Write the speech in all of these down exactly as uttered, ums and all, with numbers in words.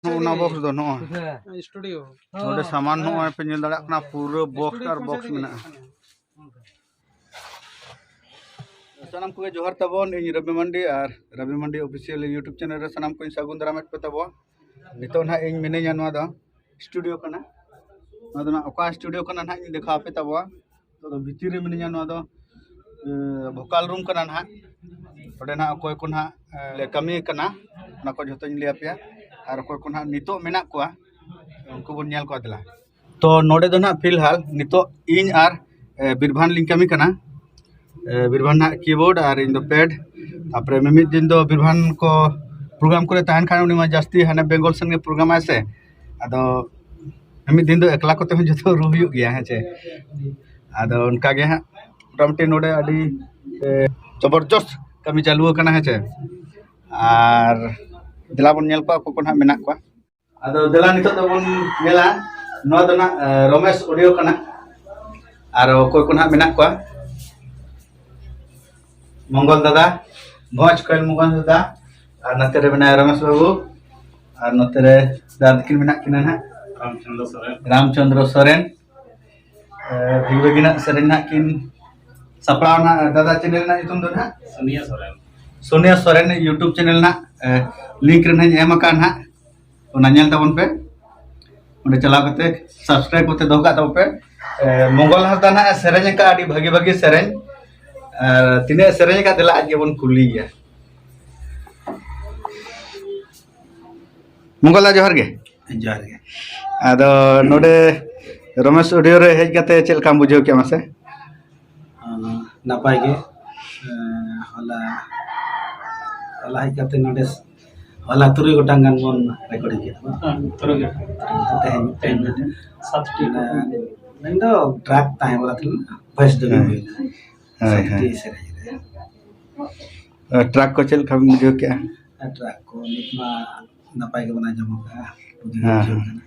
ᱱᱚᱜᱼᱚ ᱱᱟ ᱵᱚᱠᱥ ᱫᱚ ᱱᱚᱜᱼᱚᱭ ᱥᱴᱩᱰᱤᱭᱳ᱾ ᱱᱚᱰᱮ ᱥᱟᱢᱟᱱ ᱱᱚᱜᱼᱚᱭ ᱯᱮ ᱧᱮᱞ ᱫᱟᱲᱮᱭᱟᱜ ᱠᱟᱱᱟ, ᱯᱩᱨᱟᱹ ᱵᱚᱠᱥ ᱟᱨ ᱵᱚᱠᱥ ᱢᱮᱱᱟᱜᱼᱟ᱾ ᱥᱟᱱᱟᱢ ᱠᱚᱜᱮ ᱡᱚᱦᱟᱨ ᱛᱟᱵᱚᱱ᱾ ᱤᱧ ᱨᱚᱵᱤ ᱢᱟᱱᱰᱤ ᱟᱨ ᱨᱚᱵᱤ ᱢᱟᱱᱰᱤ ᱚᱯᱷᱤᱥᱤᱭᱟᱞ YouTube ᱪᱮᱱᱮᱞ ᱨᱮ ᱥᱟᱱᱟᱢ ᱠᱚᱧ ᱥᱟᱹᱜᱩᱱ ᱫᱟᱨᱟᱢᱮᱫ ᱯᱮ ᱛᱟᱵᱚᱱ᱾ ᱱᱤᱛᱚᱜ ᱱᱟᱦᱟᱜ ᱤᱧ ᱢᱤᱱᱟᱹᱧᱟ ᱱᱚᱣᱟ ᱫᱚ ᱥᱴᱩᱰᱤᱭᱳ ᱠᱟᱱᱟ᱾ ᱱᱚᱣᱟ ᱫᱚ ᱱᱟᱦᱟᱜ ᱚᱠᱟ ᱥᱴᱩᱰᱤᱭᱳ ᱠᱟᱱᱟ ᱱᱟᱦᱟᱜ ᱤᱧ ᱫᱮᱠᱷᱟᱣ ᱟᱯᱮ ᱛᱟᱵᱚᱱᱟ᱾ ᱱᱤᱛᱚᱜ ᱫᱚ ᱵᱷᱤᱛᱤᱨ ᱨᱮ ᱢᱤᱱᱟᱹᱧᱟ᱾ ᱱᱚᱣᱟ ᱫᱚ ᱵᱷᱳᱠᱟᱞ ᱨᱩᱢ ᱠᱟᱱᱟ ᱱᱟᱦᱟᱜ᱾ ᱚᱸᱰᱮ ᱱᱟᱦᱟᱜ ᱚᱠᱚᱭ ᱠᱚ ᱱᱟᱦᱟᱜ ᱞᱮ ᱠᱟᱹᱢᱤ ᱠᱟᱱᱟ, ᱚᱱᱟ ᱠᱚ ᱡᱷᱚᱛᱚᱧ ᱞᱟᱹᱭ ᱟᱯᱮᱭᱟ᱾ ᱟᱨ ᱚᱠᱚᱭ ᱠᱚ ᱱᱟᱦᱟᱜ ᱱᱤᱛᱚᱜ ᱢᱮᱱᱟᱜ ᱠᱚᱣᱟ, ᱩᱱᱠᱩ ᱵᱚᱱ ᱧᱮᱞ ᱠᱚᱣᱟ᱾ ᱫᱮᱞᱟ᱾ ᱛᱚ ᱱᱚᱰᱮ ᱫᱚ ᱱᱟᱦᱟᱜ ᱯᱷᱤᱞᱦᱟᱞ ᱱᱤᱛᱚᱜ ᱤᱧ ᱟᱨ ᱵᱤᱨᱵᱷᱟᱱ ᱞᱤᱧ ᱠᱟᱹᱢᱤ ᱠᱟᱱᱟ᱾ ᱵᱤᱨᱵᱷᱟᱱ ᱱᱟᱦᱟᱜ ᱠᱤᱵᱳᱨᱰ ᱟᱨ ᱤᱧ ᱫᱚ ᱯᱮᱰ᱾ ᱛᱟᱨᱯᱚᱨᱮ ᱢᱤᱢᱤᱫ ᱫᱤᱱ ᱫᱚ ᱵᱤᱨᱵᱷᱟᱱ ᱠᱚ ᱯᱨᱳᱜᱨᱟᱢ ᱠᱚᱨᱮ ᱛᱟᱦᱮᱱ ᱠᱷᱟᱱ, ᱩᱱᱤ ᱢᱟ ᱡᱟᱹᱥᱛᱤ ᱦᱟᱱᱮ ᱵᱮᱝᱜᱚᱞ ᱥᱮᱱ ᱜᱮ ᱯᱨᱳᱜᱨᱟᱢᱟᱭ ᱥᱮ᱾ ᱟᱫᱚ ᱢᱤᱢᱤᱫ ᱫᱤᱱ ᱫᱚ ᱮᱠᱞᱟ ᱠᱚᱛᱮ ᱦᱚᱸ ᱡᱚᱛᱚ ᱨᱩ ᱦᱩᱭᱩᱜ ᱜᱮᱭᱟ, ᱦᱮᱸ ᱪᱮ? ᱟᱫᱚ ᱚᱱᱠᱟ ᱜᱮ ᱦᱟᱸᱜ ᱢᱚᱴᱟᱢᱩᱴᱤ ᱱᱚᱰᱮ ᱟᱹᱰᱤ ᱡᱚᱵᱚᱨᱡᱚᱥᱛ ᱠᱟᱹᱢᱤ ᱪᱟᱹᱞᱩ ᱟᱠᱟᱱᱟ, ᱦᱮᱸ ᱪᱮ? ᱟᱨ ᱫᱮᱞᱟ ᱵᱚᱱ ᱧᱮᱞ ᱠᱚᱣᱟ ᱚᱠᱚᱭ ᱠᱚ ᱱᱟᱦᱟᱜ ᱢᱮᱱᱟᱜ ᱠᱚᱣᱟ᱾ ᱟᱫᱚ ᱫᱮᱞᱟ ᱱᱤᱛᱚᱜ ᱫᱚᱵᱚᱱ ᱧᱮᱞᱟ, ᱱᱚᱣᱟ ᱫᱚ ᱱᱟᱦᱟᱜ ᱨᱚᱢᱮᱥ ᱚᱰᱤᱭᱳ ᱠᱟᱱᱟ᱾ ᱟᱨ ᱚᱠᱚᱭ ᱠᱚ ᱱᱟᱦᱟᱜ ᱢᱮᱱᱟᱜ ᱠᱚᱣᱟ, ᱢᱚᱝᱜᱚᱞ ᱫᱟᱫᱟ, ᱵᱷᱚᱸᱡᱽ ᱠᱷᱚᱱ ᱢᱚᱝᱜᱚᱞ ᱫᱟᱫᱟ, ᱟᱨ ᱱᱚᱛᱮ ᱨᱮ ᱢᱮᱱᱟᱭᱟ ᱨᱚᱢᱮᱥ ᱵᱟᱹᱵᱩ, ᱟᱨ ᱱᱚᱛᱮ ᱨᱮ ᱫᱟᱫᱟ ᱛᱟᱹᱠᱤᱱ ᱢᱮᱱᱟᱜ ᱠᱤᱱᱟ ᱱᱟᱦᱟᱜ, ᱨᱟᱢᱪᱚᱸᱫᱽᱨᱚ ᱥᱚᱨᱮᱱ᱾ ᱨᱟᱢᱪᱚᱸᱫᱽᱨᱚ ᱥᱚᱨᱮᱱ᱾ ᱵᱷᱟᱹᱜᱤ ᱵᱷᱟᱹᱜᱤ ᱱᱟᱜ ᱥᱮᱨᱮᱧ ᱱᱟᱜ ᱠᱤᱱ ᱥᱟᱯᱲᱟᱣ ᱱᱟᱜ᱾ ᱫᱟᱫᱟ, ᱪᱮᱱᱮᱞ ᱨᱮᱱᱟᱜ ᱧᱩᱛᱩᱢ ᱫᱚ ᱱᱟᱜ? ᱥᱳᱱᱤᱭᱟ ᱥᱚᱨᱮᱱ᱾ ᱥᱳᱱᱤᱭᱟ ᱥᱚᱨᱮᱱ YouTube ᱪᱮᱱᱮᱞ ᱱᱟᱜ ᱞᱤᱝᱠ ᱨᱮ ᱱᱟᱜ ᱤᱧ ᱮᱢ ᱟᱠᱟᱫ ᱱᱟᱜ, ᱚᱱᱟ ᱧᱮᱞ ᱛᱟᱵᱚᱱ ᱯᱮ᱾ ᱚᱸᱰᱮ ᱪᱟᱞᱟᱣ ᱠᱟᱛᱮ ᱥᱟᱵᱥᱠᱨᱟᱭᱤᱵ ᱠᱟᱛᱮ ᱫᱚᱦᱚ ᱠᱟᱜ ᱛᱟᱵᱚᱱ ᱯᱮ᱾ ᱢᱚᱝᱜᱚᱞ ᱦᱟᱸᱥᱫᱟ ᱱᱟᱜ ᱮ ᱥᱮᱨᱮᱧ ᱟᱠᱟᱫ ᱟᱹᱰᱤ ᱵᱷᱟᱹᱜᱤ ᱵᱷᱟᱹᱜᱤ ᱥᱮᱨᱮᱧ᱾ ᱟᱨ ᱛᱤᱱᱟᱹᱜ ᱮ ᱥᱮᱨᱮᱧ ᱟᱠᱟᱫ, ᱫᱮᱞᱟ ᱟᱡ ᱜᱮᱵᱚᱱ ᱠᱩᱞᱤᱭᱮᱭᱟ᱾ ᱢᱚᱝᱜᱚᱞ ᱫᱟ, ᱡᱚᱦᱟᱨ ᱜᱮ᱾ ᱡᱚᱦᱟᱨ ᱜᱮ᱾ ᱟᱫᱚ ᱱᱚᱰᱮ ᱨᱚᱢᱮᱥ ᱚᱰᱤᱭᱳ ᱨᱮ ᱦᱮᱡ ᱠᱟᱛᱮ ᱪᱮᱫ ᱞᱮᱠᱟᱢ ᱵᱩᱡᱷᱟᱹᱣ ᱠᱮᱫᱟ ᱢᱟᱥᱮ? ᱱᱟᱯᱟᱭ ᱜᱮ᱾ ᱦᱚᱞᱟ, ᱦᱚᱞᱟ ᱦᱮᱡ ᱠᱟᱛᱮ ᱱᱚᱰᱮ ᱦᱚᱞᱟ ᱛᱩᱨᱩᱭ ᱜᱚᱴᱟᱝ ᱜᱟᱱ ᱵᱚᱱ ᱨᱮᱠᱚᱨᱰᱤᱝ ᱠᱮᱫᱟ᱾ ᱛᱮᱦᱮᱧ ᱛᱮᱦᱮᱧ ᱢᱤᱫᱴᱮᱱ ᱢᱮᱱ ᱫᱚ ᱴᱨᱟᱠ ᱛᱟᱦᱮᱸ ᱵᱟᱲᱟ ᱛᱟᱦᱮᱸ ᱞᱮᱱᱟ, ᱵᱷᱚᱭᱮᱥ ᱰᱟᱵᱤᱝ ᱦᱩᱭ ᱞᱮᱱᱟ᱾ ᱦᱳᱭ, ᱦᱳᱭ᱾ ᱥᱮᱨᱮᱧ ᱨᱮ᱾ ᱴᱨᱟᱠ ᱠᱚ ᱪᱮᱫ ᱞᱮᱠᱟ ᱵᱤᱱ ᱵᱩᱡᱷᱟᱹᱣ ᱠᱮᱫᱼᱟ? ᱴᱨᱟᱠ ᱠᱚ ᱱᱤᱛ ᱢᱟ ᱱᱟᱯᱟᱭ ᱜᱮᱵᱚᱱ ᱟᱸᱡᱚᱢ ᱟᱠᱟᱫᱼᱟ, ᱵᱩᱡᱷᱟᱹᱣ ᱦᱮᱸ, ᱵᱩᱡᱷᱟᱹᱣ ᱦᱮᱸ᱾ ᱠᱟᱱᱟ᱾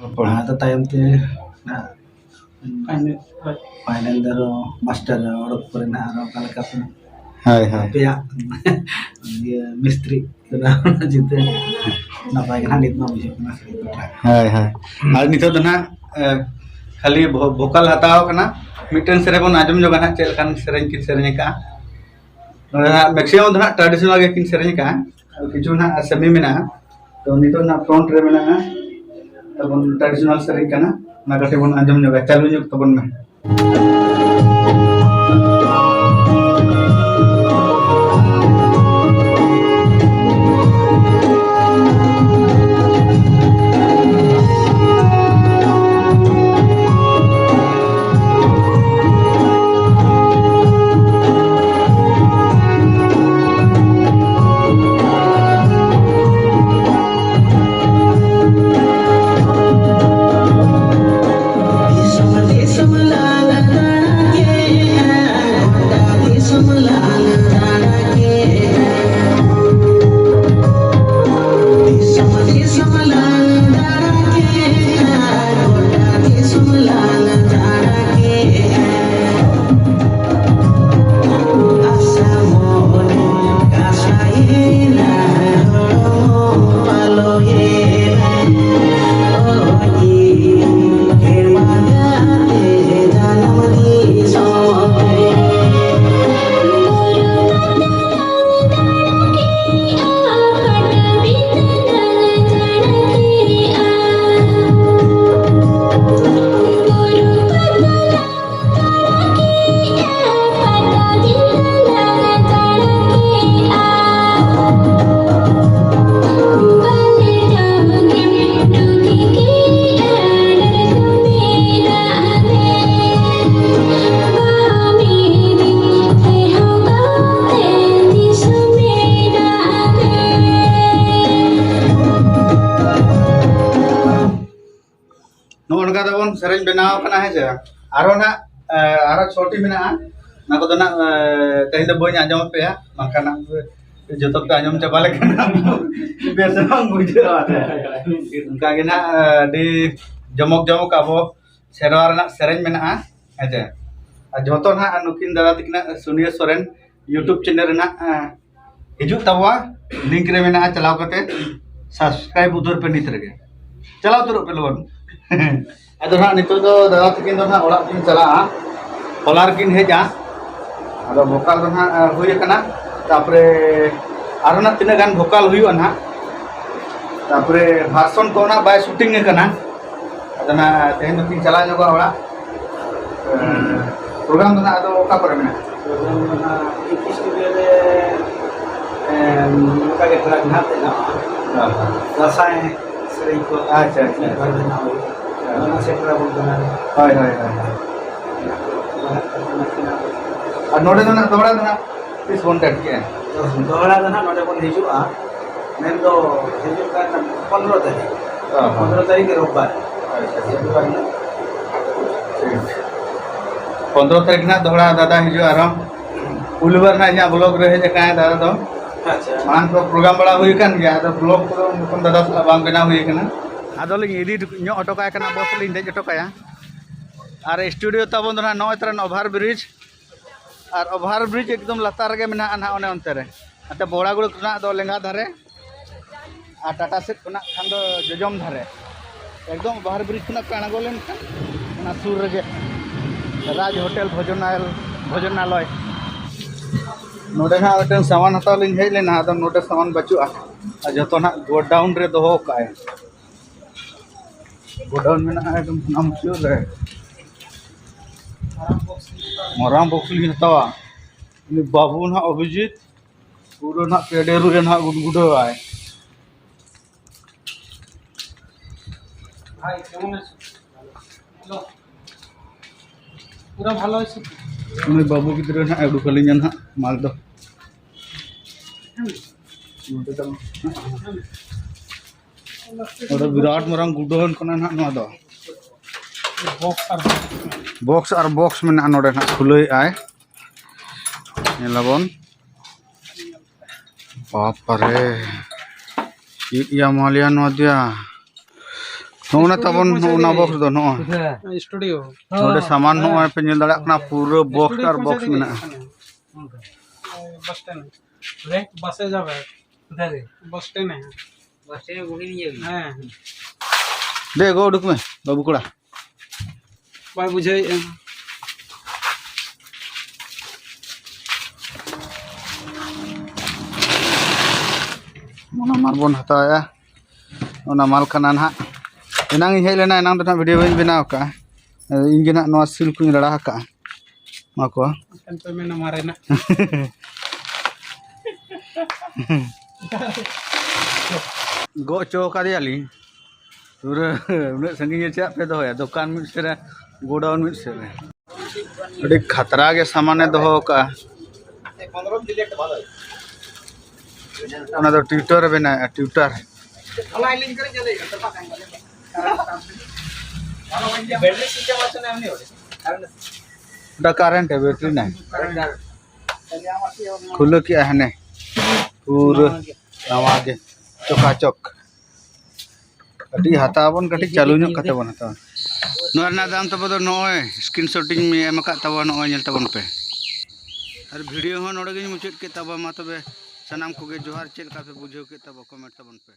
ᱨᱚᱯᱚᱲ᱾ ᱟᱫᱚ ᱛᱟᱭᱚᱢ ᱛᱮ ᱱᱟᱜ ᱯᱷᱟᱭᱱᱮᱞ ᱫᱚ ᱟᱨᱚ ᱢᱟᱥᱴᱟᱨ ᱚᱰᱚᱠ ᱯᱚᱨᱮ ᱱᱟᱜ ᱟᱨᱚ ᱚᱠᱟ ᱞᱮᱠᱟ ᱠᱚ ᱦᱳᱭ, ᱦᱳᱭ᱾ ᱟᱯᱮᱭᱟᱜ ᱤᱭᱟᱹ ᱢᱤᱥᱛᱨᱤ ᱠᱟᱱᱟ, ᱚᱱᱟ ᱪᱤᱱᱛᱟᱹ ᱱᱟᱯᱟᱭ ᱜᱮ ᱱᱟᱦᱟᱜ ᱱᱤᱛ ᱢᱟ ᱵᱩᱡᱷᱟᱹᱜ ᱠᱟᱱᱟ ᱥᱟᱹᱨᱤ ᱠᱟᱛᱷᱟ᱾ ᱦᱳᱭ, ᱦᱳᱭ᱾ ᱟᱨ ᱱᱤᱛᱚᱜ ᱫᱚ ᱱᱟᱦᱟᱜ, ᱮ, ᱠᱷᱟᱹᱞᱤ ᱵᱷᱚ-, ᱵᱷᱳᱠᱟᱞ ᱦᱟᱛᱟᱣ ᱠᱟᱱᱟ᱾ ᱢᱤᱫᱴᱮᱱ ᱥᱮᱨᱮᱧ ᱵᱚᱱ ᱟᱸᱡᱚᱢ ᱧᱚᱜᱟ ᱱᱟᱦᱟᱜ, ᱪᱮᱫ ᱞᱮᱠᱟᱱ ᱥᱮᱨᱮᱧ ᱠᱤᱱ ᱥᱮᱨᱮᱧ ᱟᱠᱟᱜᱼᱟ᱾ ᱱᱚᱰᱮ ᱱᱟᱦᱟᱜ ᱢᱮᱠᱥᱤᱢᱟᱢ ᱫᱚ ᱱᱟᱦᱟᱜ ᱴᱨᱟᱰᱤᱥᱚᱱᱟᱞ ᱜᱮᱠᱤᱱ ᱥᱮᱨᱮᱧ ᱟᱠᱟᱜᱼᱟ᱾ ᱟᱨ ᱠᱤᱪᱷᱩ ᱱᱟᱦᱟᱜ ᱥᱮᱢᱤ ᱢᱮᱱᱟᱜᱼᱟ᱾ ᱛᱚ, ᱱᱤᱛᱚᱜ ᱱᱟᱦᱟᱜ ᱯᱷᱨᱚᱱᱴ ᱨᱮ ᱢᱮᱱᱟᱜᱼᱟ᱾ ᱛᱟᱵᱚᱱ ᱴᱨᱟᱰᱤᱥᱚᱱᱟᱞ ᱥᱮᱨᱮᱧ ᱠᱟᱱᱟ᱾ ᱚᱱᱟ ᱠᱟᱹᱴᱤᱡ ᱵᱚᱱ ᱟᱸᱡᱚᱢ ᱧᱚᱜᱟ᱾ ᱪᱟᱹᱞᱩ ᱧᱚᱜ ᱛᱟᱵᱚᱱ ᱢᱮ᱾ ᱱᱚᱜᱼᱚ ᱱᱚᱝᱠᱟ ᱛᱟᱵᱚᱱ ᱥᱮᱨᱮᱧ ᱵᱮᱱᱟᱣ ᱠᱟᱱᱟ, ᱦᱮᱸ ᱥᱮ᱾ ᱟᱨᱦᱚᱸ ᱱᱟᱜ, ᱮ, ᱟᱨᱦᱚᱸ ᱪᱷᱚᱴᱤ ᱢᱮᱱᱟᱜᱼᱟ᱾ ᱚᱱᱟ ᱠᱚᱫᱚ ᱱᱟᱜ, ᱮ, ᱛᱮᱦᱮᱧ ᱫᱚ ᱵᱟᱹᱧ ᱟᱸᱡᱚᱢ ᱟᱯᱮᱭᱟ, ᱵᱟᱝᱠᱷᱟᱱ ᱱᱟᱜ ᱡᱚᱛᱚ ᱯᱮ ᱟᱸᱡᱚᱢ ᱪᱟᱵᱟ ᱞᱮᱠᱷᱟᱱ ᱵᱮᱥ ᱵᱟᱝ ᱵᱩᱡᱷᱟᱹᱜᱼᱟ᱾ ᱚᱱᱠᱟ ᱜᱮ ᱱᱟᱜ, ᱮ, ᱟᱹᱰᱤ ᱡᱚᱢᱚᱠ ᱡᱚᱢᱚᱠ ᱟᱵᱚ ᱥᱮᱨᱣᱟ ᱨᱮᱱᱟᱜ ᱥᱮᱨᱮᱧ ᱢᱮᱱᱟᱜᱼᱟ, ᱦᱮᱸ ᱥᱮ᱾ ᱟᱨ ᱡᱚᱛᱚ ᱱᱟᱜ ᱱᱩᱠᱤᱱ ᱫᱟᱫᱟ ᱛᱟᱹᱠᱤᱱᱟᱜ, ᱥᱩᱱᱤᱭᱟᱹ ᱥᱚᱨᱮᱱ, YouTube channel ᱨᱮᱱᱟᱜ ᱦᱤᱡᱩᱜ ᱛᱟᱵᱚᱣᱟ, link ᱨᱮ ᱢᱮᱱᱟᱜᱼᱟ, ᱪᱟᱞᱟᱣ ᱠᱟᱛᱮ subscribe ᱩᱛᱟᱹᱨ ᱯᱮ ᱱᱤᱛ ᱨᱮᱜᱮ᱾ ᱪᱟᱞᱟᱣ ᱩᱛᱟᱹᱨᱚᱜ ᱯᱮ ᱞᱚᱜᱚᱱ᱾ ᱟᱫᱚ ᱱᱟᱦᱟᱜ ᱱᱤᱛᱚᱜ ᱫᱚ ᱫᱟᱫᱟ ᱛᱟᱹᱠᱤᱱ ᱫᱚ ᱱᱟᱦᱟᱜ ᱚᱲᱟᱜ ᱠᱤᱱ ᱪᱟᱞᱟᱜᱼᱟ, ᱦᱚᱞᱟ ᱨᱮᱠᱤᱱ ᱦᱮᱡᱼᱟ᱾ ᱟᱫᱚ vocal ᱫᱚ ᱱᱟᱦᱟᱜ ᱦᱩᱭ ᱟᱠᱟᱱᱟ, ᱛᱟᱯᱚᱨᱮ ᱟᱨᱚ ᱱᱟᱦᱟᱜ ᱛᱤᱱᱟᱹᱜ ᱜᱟᱱ vocal ᱦᱩᱭᱩᱜᱼᱟ ᱱᱟᱦᱟᱜ, ᱛᱟᱯᱚᱨᱮ version ᱠᱚ ᱚᱱᱟ ᱵᱟᱭ shooting ᱟᱠᱟᱱᱟ᱾ ᱟᱫᱚ ᱱᱟᱦᱟᱜ ᱛᱮᱦᱮᱧ ᱫᱚᱠᱤᱱ ᱪᱟᱞᱟᱣ ᱧᱚᱜᱚᱜᱼᱟ ᱚᱲᱟᱜ᱾ ᱯᱨᱳᱜᱨᱟᱢ ᱫᱚ ᱱᱟᱦᱟᱜ ᱟᱫᱚ ᱚᱠᱟ ᱠᱚᱨᱮ ᱢᱮᱱᱟᱜᱼᱟ? ᱯᱨᱳᱜᱨᱟᱢ ᱫᱚ ᱱᱟᱦᱟᱜ ᱤᱧ studio ᱨᱮ, ᱮᱸ, ᱱᱚᱝᱠᱟ ᱜᱮ track ᱱᱟᱦᱟᱜ ᱵᱮᱱᱟᱣᱟ᱾ ᱦᱮᱸ, ᱦᱮᱸ᱾ ᱫᱟᱸᱥᱟᱭ ᱥᱮᱨᱮᱧ ᱠᱚ ᱟᱪᱪᱷᱟ, ᱟᱪᱪᱷᱟ, ᱢᱤᱫ ᱵᱟᱨ ᱟᱪᱪᱷᱟ᱾ ᱵᱮᱱᱟᱣ ᱦᱩᱭᱩᱜᱼᱟ᱾ ᱦᱮᱸ᱾ ᱚᱱᱟ ᱥᱮᱴᱮᱨ ᱟᱵᱚᱱ ᱠᱟᱱᱟ᱾ ᱦᱳᱭ, ᱦᱳᱭ, ᱦᱳᱭ, ᱦᱳᱭ᱾ ᱟᱨ ᱱᱚᱰᱮ ᱫᱚ ᱱᱟᱦᱟᱜ ᱫᱚᱦᱲᱟ ᱫᱚ ᱱᱟᱦᱟᱜ ᱛᱤᱥ ᱵᱚᱱ date ᱠᱮᱜᱼᱟ? ᱫᱚᱦᱲᱟ ᱫᱚ ᱱᱟᱦᱟᱜ ᱱᱚᱰᱮ ᱵᱚᱱ ᱦᱤᱡᱩᱜᱼᱟ, ᱢᱮᱱᱫᱚ ᱦᱤᱡᱩᱜ ᱠᱟᱱ ᱯᱚᱱᱨᱚ ᱛᱟᱹᱨᱤᱠᱷ᱾ ᱚ, ᱦᱚᱸ᱾ ᱯᱚᱱᱨᱚ ᱛᱟᱹᱨᱤᱠᱷ ᱨᱳᱵᱵᱟᱨ᱾ ᱟᱪᱪᱷᱟ, ᱟᱪᱪᱷᱟ᱾ ᱴᱷᱤᱠ᱾ ᱯᱚᱱᱨᱚ ᱛᱟᱹᱨᱤᱠᱷ ᱱᱟᱦᱟᱜ ᱫᱚᱦᱲᱟ ᱫᱟᱫᱟ ᱦᱤᱡᱩᱜᱼᱟ ᱟᱨᱦᱚᱸ᱾ ᱩᱞ ᱵᱟᱨ ᱱᱟᱦᱟᱜ ᱤᱧᱟᱹᱜ vlog ᱨᱮ ᱦᱮᱡ ᱟᱠᱟᱱᱟᱭ ᱫᱟᱫᱟ ᱫᱚ᱾ ᱟᱪᱪᱷᱟ᱾ ᱢᱟᱲᱟᱝ ᱠᱚ program ᱵᱟᱲᱟ ᱦᱩᱭ ᱟᱠᱟᱱ ᱜᱮᱭᱟ, ᱟᱫᱚ vlog ᱠᱚᱫᱚ ᱱᱤᱛᱚᱝ ᱫᱟᱫᱟ ᱥᱟᱞᱟᱜ ᱵᱟᱝ ᱵᱮᱱᱟᱣ ᱦᱩᱭ ᱟᱠᱟᱱᱟ᱾ ᱟᱫᱚᱞᱤᱧ edit ᱧᱚᱜ ᱦᱚᱴᱚ ᱠᱟᱭ ᱠᱟᱱᱟ, bus ᱞᱤᱧ ᱫᱮᱡ ᱦᱚᱴᱚ ᱠᱟᱭᱟ᱾ ᱟᱨ studio ᱛᱟᱵᱚᱱ ᱫᱚ ᱱᱟᱦᱟᱜ ᱱᱚᱜᱼᱚᱭ ᱛᱟᱨᱟᱱ over bridge, ᱟᱨ over bridge ᱮᱠᱫᱚᱢ ᱞᱟᱛᱟᱨ ᱨᱮᱜᱮ ᱢᱮᱱᱟᱜᱼᱟ ᱱᱟᱦᱟᱜ ᱚᱱᱮ ᱚᱱᱛᱮ ᱨᱮ᱾ ᱱᱟᱛᱮ ᱵᱚᱲᱟᱜᱩᱲᱟᱹ ᱠᱷᱚᱱᱟᱜ ᱫᱚ ᱞᱮᱸᱜᱟ ᱫᱷᱟᱨᱮ, ᱟᱨ ᱴᱟᱴᱟ ᱥᱮᱫ ᱠᱷᱚᱱᱟᱜ ᱠᱷᱟᱱ ᱫᱚ ᱡᱚᱡᱚᱢ ᱫᱷᱟᱨᱮ᱾ ᱮᱠᱫᱚᱢ over bridge ᱠᱷᱚᱱᱟᱜ ᱯᱮ ᱟᱬᱜᱚ ᱞᱮᱱᱠᱷᱟᱱ ᱚᱱᱟ ᱥᱩᱨ ᱨᱮᱜᱮ ᱨᱟᱡᱽ ᱦᱳᱴᱮᱞ ᱵᱷᱳᱡᱚᱱᱟᱞ-, ᱵᱷᱳᱡᱚᱱᱟᱞᱚᱭ᱾ ᱱᱚᱰᱮ ᱱᱟᱦᱟᱜ ᱢᱤᱫᱴᱮᱱ ᱥᱟᱢᱟᱱ ᱦᱟᱛᱟᱣ ᱞᱤᱧ ᱦᱮᱡ ᱞᱮᱱᱟ, ᱟᱫᱚ ᱱᱚᱰᱮ ᱥᱟᱢᱟᱱ ᱵᱟᱹᱪᱩᱜᱼᱟ, ᱟᱨ ᱡᱚᱛᱚ ᱱᱟᱦᱟᱜ godown ᱨᱮ ᱫᱚᱦᱚ ᱠᱟᱜᱼᱟᱭ᱾ Godown ᱢᱮᱱᱟᱜᱼᱟ ᱮᱠᱫᱚᱢ ᱥᱟᱱᱟᱢ ᱥᱩᱨ ᱨᱮ᱾ ᱢᱟᱨᱟᱝ box ᱞᱤᱧ ᱦᱟᱛᱟᱣᱟ᱾ ᱩᱱᱤ ᱵᱟᱹᱵᱩ ᱱᱟᱦᱟᱜ ᱚᱵᱷᱤᱡᱤᱛ ᱯᱩᱨᱟᱹ ᱱᱟᱦᱟᱜ ᱯᱮᱰᱮ ᱨᱩ ᱨᱮ ᱱᱟᱦᱟᱜ ᱜᱩᱰᱜᱩᱰᱟᱹᱣᱟᱭ᱾ ভাই, কেমন আছো? হ্যালো। পুরা ভালো আছি। ᱩᱱᱤ ᱵᱟᱹᱵᱩ ᱜᱤᱫᱽᱨᱟᱹ ᱱᱟᱦᱟᱜ ᱮ ᱩᱰᱩᱠ ᱟᱹᱞᱤᱧᱟ ᱱᱟᱦᱟᱜ ᱢᱟᱞ ᱫᱚ᱾ ᱱᱚᱰᱮ ᱵᱤᱨᱟᱴ ᱢᱟᱨᱟᱝ ᱜᱩᱰᱟᱹᱣᱟᱹᱱ ᱠᱟᱱᱟ ᱱᱟᱦᱟᱜ ᱱᱚᱣᱟ ᱫᱚ᱾ Box ᱟᱨ box᱾ Box ᱟᱨ box ᱢᱮᱱᱟᱜᱼᱟ ᱱᱚᱰᱮ ᱱᱟᱦᱟᱜ, ᱠᱷᱩᱞᱟᱹᱣᱮᱫᱼᱟᱭ᱾ ᱧᱮᱞᱟᱵᱚᱱ᱾ ᱵᱟᱯᱨᱮ, ᱪᱮᱫ ᱭᱟ ᱢᱟᱞ ᱭᱟ ᱱᱚᱣᱟ ᱫᱚᱭᱟ? ᱱᱚᱜᱼᱚ ᱱᱟ ᱛᱟᱵᱚᱱ, ᱱᱚᱜᱼᱚ ᱱᱟ box ᱫᱚ ᱱᱚᱜᱼᱚᱭ᱾ Studio᱾ ᱱᱚᱰᱮ ᱥᱟᱢᱟᱱ ᱱᱚᱜᱼᱚᱭ ᱯᱮ ᱧᱮᱞ ᱫᱟᱲᱮᱭᱟᱜ ᱠᱟᱱᱟ, ᱯᱩᱨᱟᱹ box ᱟᱨ box ᱢᱮᱱᱟᱜᱼᱟ᱾ Bus stand. রে, বাসে যাবে। কোথায় রে? বাস স্ট্যান্ডে। বাস স্ট্যান্ডে বসে নিয়ে যাবি? হ্যাঁ। দে, গো, উঠুক মে, বাবু কোড়া। ᱵᱟᱭ ᱵᱩᱡᱷᱟᱹᱣᱮᱫᱼᱟ᱾ ᱚᱱᱟ ᱢᱟᱞ ᱵᱚᱱ ᱦᱟᱛᱟᱣᱮᱫᱼᱟ᱾ ᱚᱱᱟ ᱢᱟᱞ ᱠᱟᱱᱟ ᱱᱟᱦᱟᱜ᱾ ᱮᱱᱟᱝ ᱤᱧ ᱦᱮᱡ ᱞᱮᱱᱟ, ᱮᱱᱟᱝ ᱫᱚ ᱱᱟᱦᱟᱜ ᱵᱷᱤᱰᱤᱭᱳ ᱵᱟᱹᱧ ᱵᱮᱱᱟᱣ ᱟᱠᱟᱫᱼᱟ᱾ ᱤᱧ ᱜᱮ ᱱᱟᱦᱟᱜ ᱱᱚᱣᱟ ᱥᱤᱞ ᱠᱚᱧ ᱨᱟᱲᱟ ᱟᱠᱟᱫᱼᱟ᱾ ᱱᱚᱣᱟ ᱠᱚ᱾ ᱮᱱᱠᱷᱟᱱ ᱯᱮ ᱢᱮᱱᱟ ᱢᱟᱨᱮᱱᱟᱜ᱾ ᱜᱚᱜ ᱦᱚᱪᱚ ᱠᱟᱫᱮᱭᱟᱞᱤᱧ᱾ ᱯᱩᱨᱟᱹ ᱩᱱᱟᱹᱜ ᱥᱟᱺᱜᱤᱧ ᱨᱮ ᱪᱮᱫᱟᱜ ᱯᱮ ᱫᱚᱦᱚᱭᱟ? ᱫᱚᱠᱟᱱ ᱢᱤᱫ ᱥᱮᱫ ᱨᱮ, ᱜᱳᱰᱟᱣᱩᱱ ᱢᱤᱫ ᱥᱮᱫ ᱨᱮ᱾ ᱟᱹᱰᱤ ᱠᱷᱟᱛᱨᱟ ᱜᱮ ᱥᱟᱢᱟᱱᱮ ᱫᱚᱦᱚ ᱠᱟᱜᱼᱟ᱾ ᱚᱱᱟ ᱫᱚ ᱴᱤᱭᱩᱴᱟᱨ ᱮ ᱵᱮᱱᱟᱣᱮᱫᱼᱟ, ᱴᱤᱭᱩᱴᱟᱨ᱾ ᱚᱱᱟ ᱠᱟᱨᱮᱱᱴ ᱵᱮᱴᱨᱤ ᱱᱟᱭ᱾ ᱠᱷᱩᱞᱟᱹ ᱠᱮᱜᱼᱟ ᱦᱟᱱᱮ ᱯᱩᱨᱟᱹ ᱱᱟᱣᱟ ᱜᱮ ᱪᱚᱠᱟᱪᱚᱠ᱾ ᱠᱟᱹᱴᱤᱡ ᱦᱟᱛᱟᱣ ᱵᱚᱱ, ᱠᱟᱹᱴᱤᱡ ᱪᱟᱹᱞᱩ ᱧᱚᱜ ᱠᱟᱛᱮ ᱵᱚᱱ ᱦᱟᱛᱟᱣᱟ᱾ ᱱᱚᱣᱟ ᱨᱮᱱᱟᱜ ᱫᱟᱢ ᱛᱟᱵᱚ ᱫᱚ ᱱᱚᱜᱼᱚᱭ ᱥᱠᱨᱤᱱ ᱥᱚᱴ ᱤᱧ ᱮᱢ ᱟᱠᱟᱫ ᱛᱟᱵᱚᱱᱟ, ᱱᱚᱜᱼᱚᱭ ᱧᱮᱞ ᱛᱟᱵᱚᱱ ᱯᱮ᱾ ᱟᱨ ᱵᱷᱤᱰᱤᱭᱳ ᱦᱚᱸ ᱱᱚᱰᱮ ᱜᱤᱧ ᱢᱩᱪᱟᱹᱫ ᱠᱮᱫ ᱛᱟᱵᱚᱱᱟ᱾ ᱢᱟ ᱛᱚᱵᱮ ᱥᱟᱱᱟᱢ ᱠᱚᱜᱮ ᱡᱚᱦᱟᱨ, ᱪᱮᱫ ᱞᱮᱠᱟ ᱯᱮ ᱵᱩᱡᱷᱟᱹᱣ ᱠᱮᱫ ᱛᱟᱵᱚ ᱠᱚᱢᱮᱱᱴ ᱛᱟᱵᱚᱱ ᱯᱮ᱾